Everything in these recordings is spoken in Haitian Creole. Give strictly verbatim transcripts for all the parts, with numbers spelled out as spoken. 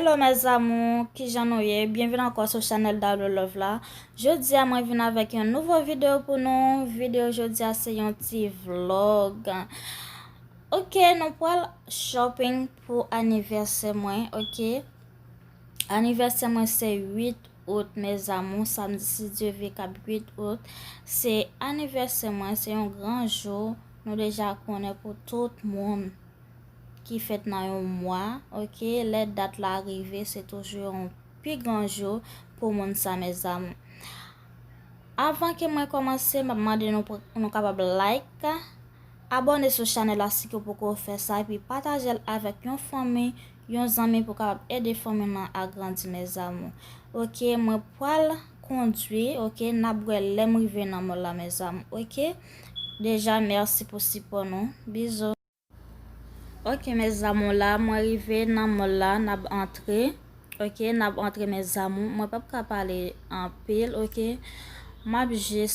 Hello mes amours, kijan nou ye? Byenvini ankò sou chanèl W Love la. Jodi a mwen vin avèk yon nouvo videyo pou nou. Videyo jodi a se yon ti vlog. Ok, nou pral shopping pou anivèsè mwen, ok? Anivèsè mwen se uit out, mes amours, samdi si Dye vle k ap uit out. Se anivèsè mwen, se yon gran jou. Nou deja konnen pou tout moun ki fèt nan yon mwa, ok, lè dat la rive, se toujou yon pi gran jou pou moun sa, mes amours. Avan ke mwen kòmanse, m ap mande nou pou nou kapab like, abòne sou chanèl la si ke w poko fè sa, epi pataje l avèk yon fanmi, yon zanmi pou kapab ede fanmi nan agrandi, mes amours. Ok, mwen pral kondwi, ok, n ap wè lè m rive nan mall la, mes amours, ok? Deja, mèsi pou sipò nou. Bizou. Ok, mes amours, la mwen rive nan mall la, n ap antre. Ok, n ap antre, mes amours. Mwen p ap ka pale anpil, ok? M ap jis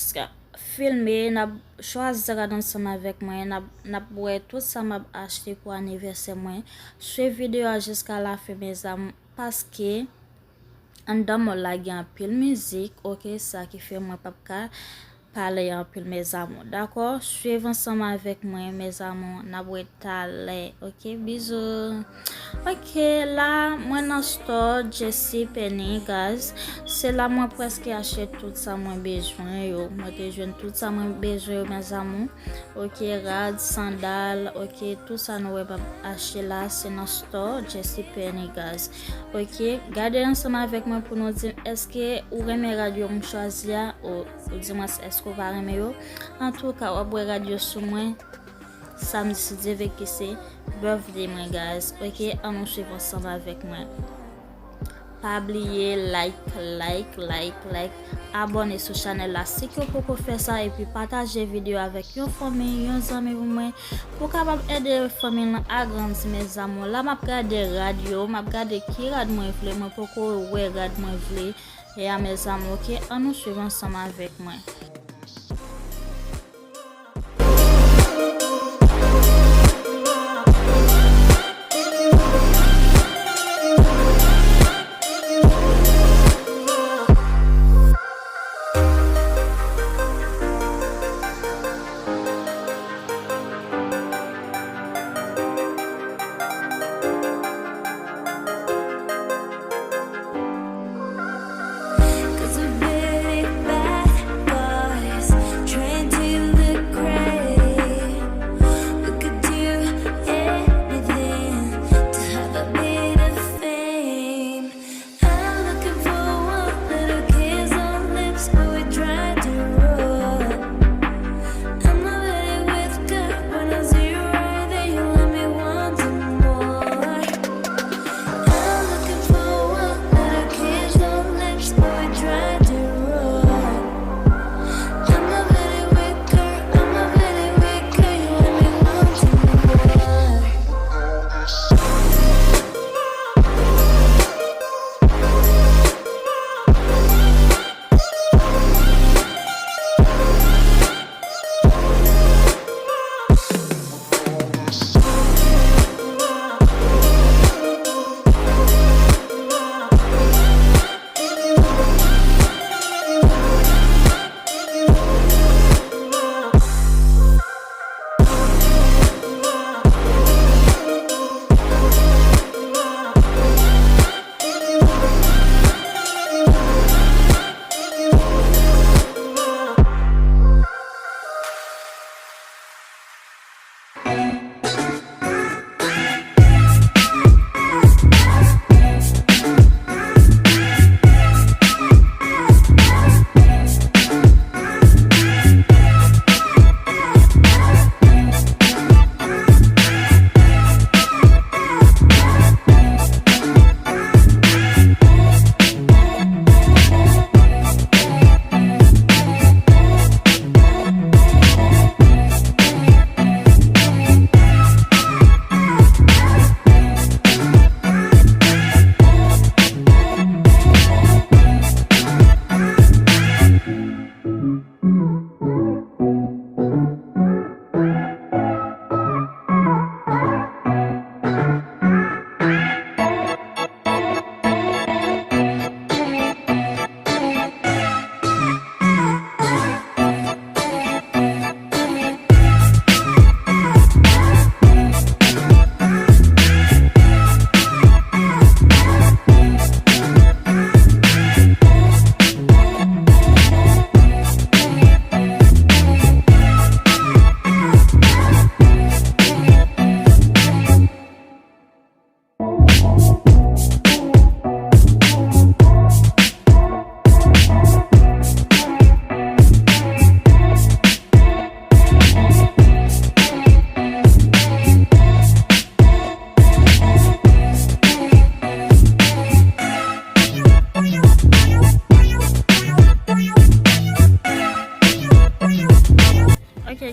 filme, n ap chwazi rad ansanm avèk mwen, n ap, n ap wè tout sa m ap achte pou anivèsè mwen. Swiv videyo a jiska lafen, mes amours, paske anndan mall la gen anpil mizik, ok, sa ki fè mwen p ap ka pale anpil, mes amours. Dakò? Swiv ansanm avèk mwen, mes amours. N ap wè talè, ok? Bizou. Ok, la mwen nan store J C Penney, guys. Se la mwen prèske achte tout sa mwen bezwen yo. Mwen te jwenn tout sa mwen bezwen yo, mes amours. Ok, rad, sandal, ok, tout sa nou wè m ap achte la, se nan store J C Penney, guys. Ok, gade ansanm avèk mwen pou nou di m èske ou renmen rad yo m chwazi a, o, ou di mwen èske ou pa renmen yo. Antouka, w ap wè rad yo sou mwen samdi si Dye vle, ki se birthday mwen, guys. Ok, ann nou swiv ansanm avèk mwen. Pa bliye like, like, like, like, abòne sou chanèl la si ke w poko fè sa, epi pataje videyo avèk yon fanmi, yon zanmi pou mwen, pou kapab ede fanmi nan agrandi, mes amours. La m ap gade rad yo, m ap gade ki rad mwen vle, mwen poko wè rad mwen vle. Ya, mes amours, ok, ann nou swiv ansanm avèk mwen.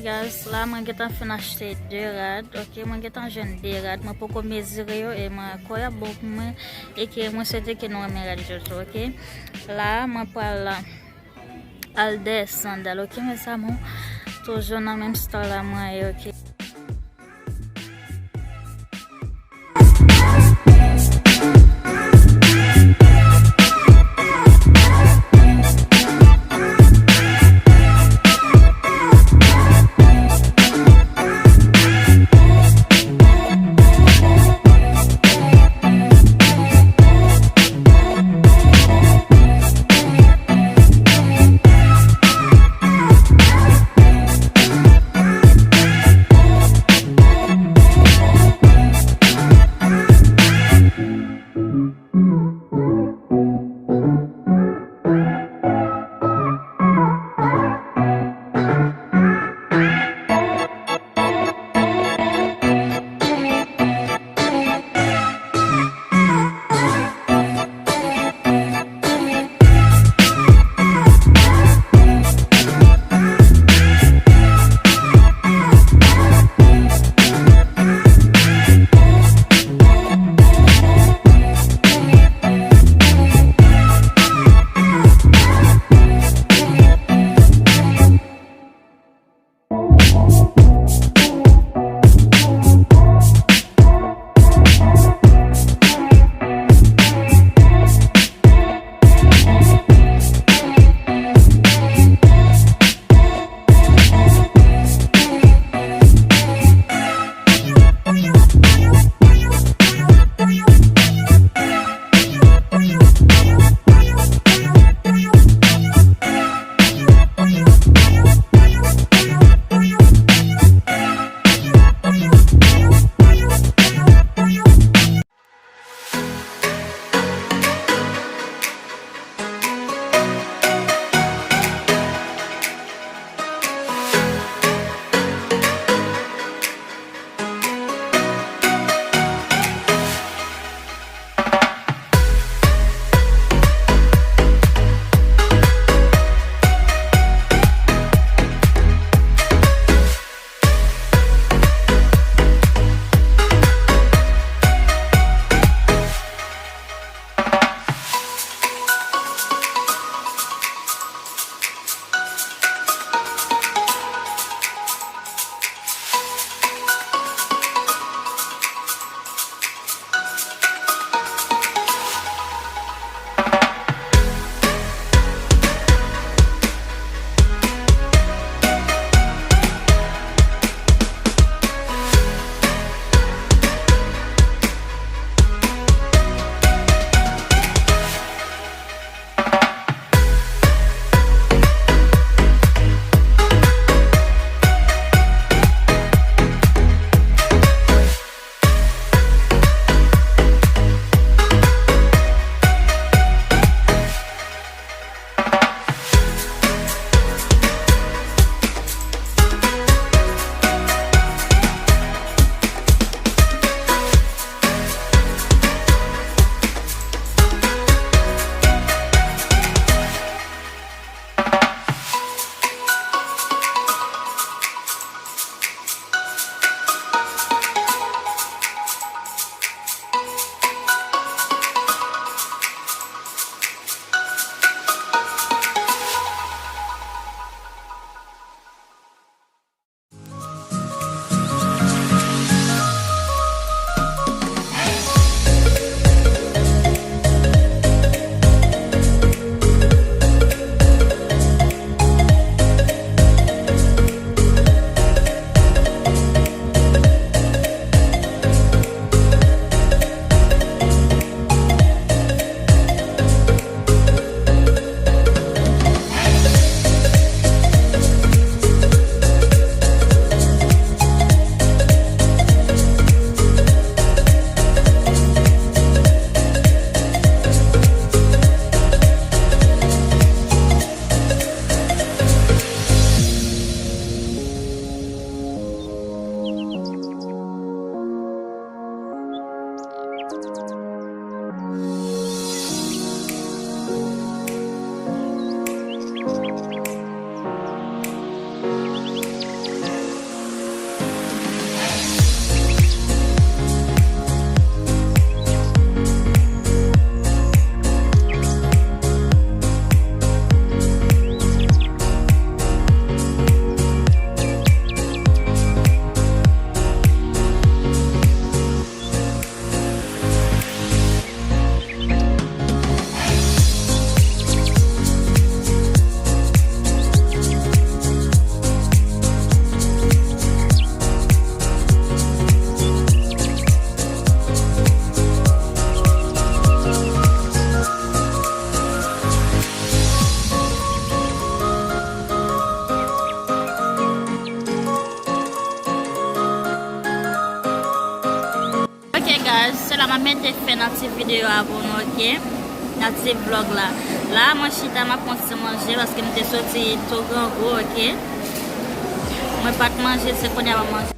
Guys, la mwen gentan fin achte de rad, ok? Mwen gentan jwenn de rad, mwen poko mezire yo e mwen kwè y ap bon pou mwen e ke mwen swete ke nou renmen rad yo tou, ok? La, mwen pral al dèyè sandal, ok, mes amours? Toujou nan menm store la mwen ye, ok? Deyò avè nou, ok? N ap swiv vlòg la. La, mwen chita, m ap pran ti manje paske m te soti tou grangou, ok? Mwen pa t manje, se kounye a m ap manje.